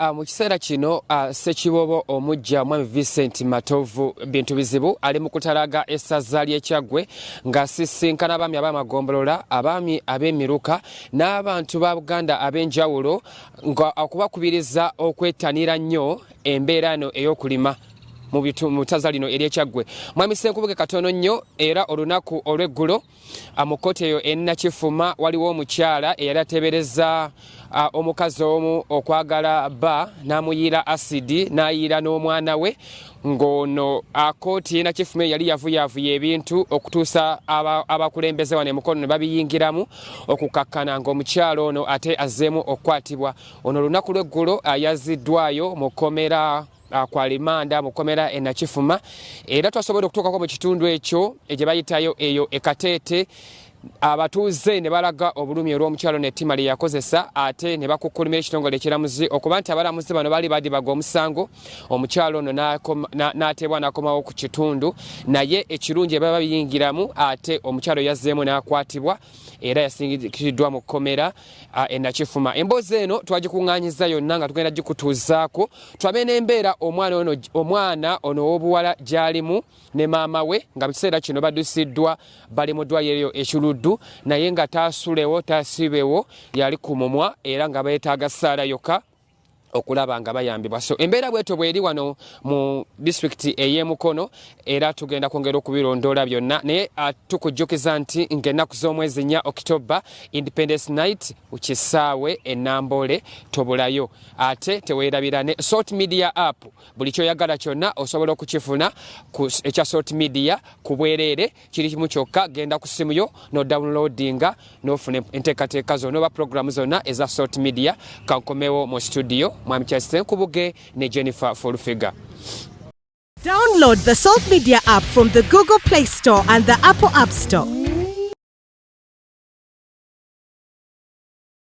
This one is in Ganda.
Mu kiseera kino Ssekibobo omuggya Mwami Vincent Matovu bintu bizibu ali mu kutalaga essaza ly'e Kyaggwe ng'asisinkana abaami ab'amagombolola, abaami ab'emiruka n'abantu ba Buganda ab'enjawulo nga okubakubiriza okwettanira nnyo embeera eno ey'okulima mu ttaza lino ery'e Kyaggwe. Mwami Ssenkubuge katono nnyo era olunaku olw'eggulo mu kkooti eyo e Nakifuma waliwo omukyala eyali ateebereza omukazi omu okwagala bba n'amuyiira asidi n'ayiira n'omwana we ng'ono kkooti y'e Nakifuma eyo yali yavuyaavuya ebintu okutuusa abakulembeze wano e Mukono ne babiyingiramu okukakkana ng'omukyala ono ate azzeemu okukwatibwa. Ono olunaku lw'eggulo yazziddwayo mu kkomera ku alimanda mu kkomera e Nakifuma era twasobodde okutuukako mu kitundu ekyo gye bayitayo eyo e Kateete abatuuze ne balaga obulumi olw'omukyalo n'ettima lye yakozesa ate ne bakukkulumira ekitongole ekiramuzi okuba nti abalamuzi bano baali badibaga omusango omukyalo ono n'ateebwa n'akomawo ku kitundu naye ekirungi ebaba biyingiramu ate omukyalo yazzeemu n'akwatibwa era yasindikiddwa mu kkomera e Nakifuma. Emboozi eno twagikuŋŋaanyizza yonna nga tugenda gikutuuzaako tulabe n'embeera omwana ono omwana ono ow'obuwala gy'alimu ne maama we nga mu kiseera kino baddusiddwa bali mu ddwaliro eyo e Kiruddu naye nga taasulewo taasiibewo yali ku mumwa era nga beetaaga ssaala yokka okulaba nga bayambibwa. So embeera bwetyo bweri wano mu disitulikiti ey'e Mukono era tugenda kwongera okubirondoola byonna naye tukujjukiza nti ng'ennaku z'omwezi 4 October Independence Night ku kisaawe e Namboole tobulayo ate teweerabira ne Salt Media app buli kyoyagala kyonna osobola okukifuna ekya Salt Media ku bwereere kiri kimu kyokka genda ku ssimu yo no downloadinga nofuna enteekateeka zonna oba pulogulaamu zonna eza Salt Media. Kankomewo mu studio Mwami Charles Ssenkubuge ne Jennifer Fulfiger. Download the Salt Media app from the Google Play Store and the Apple App Store.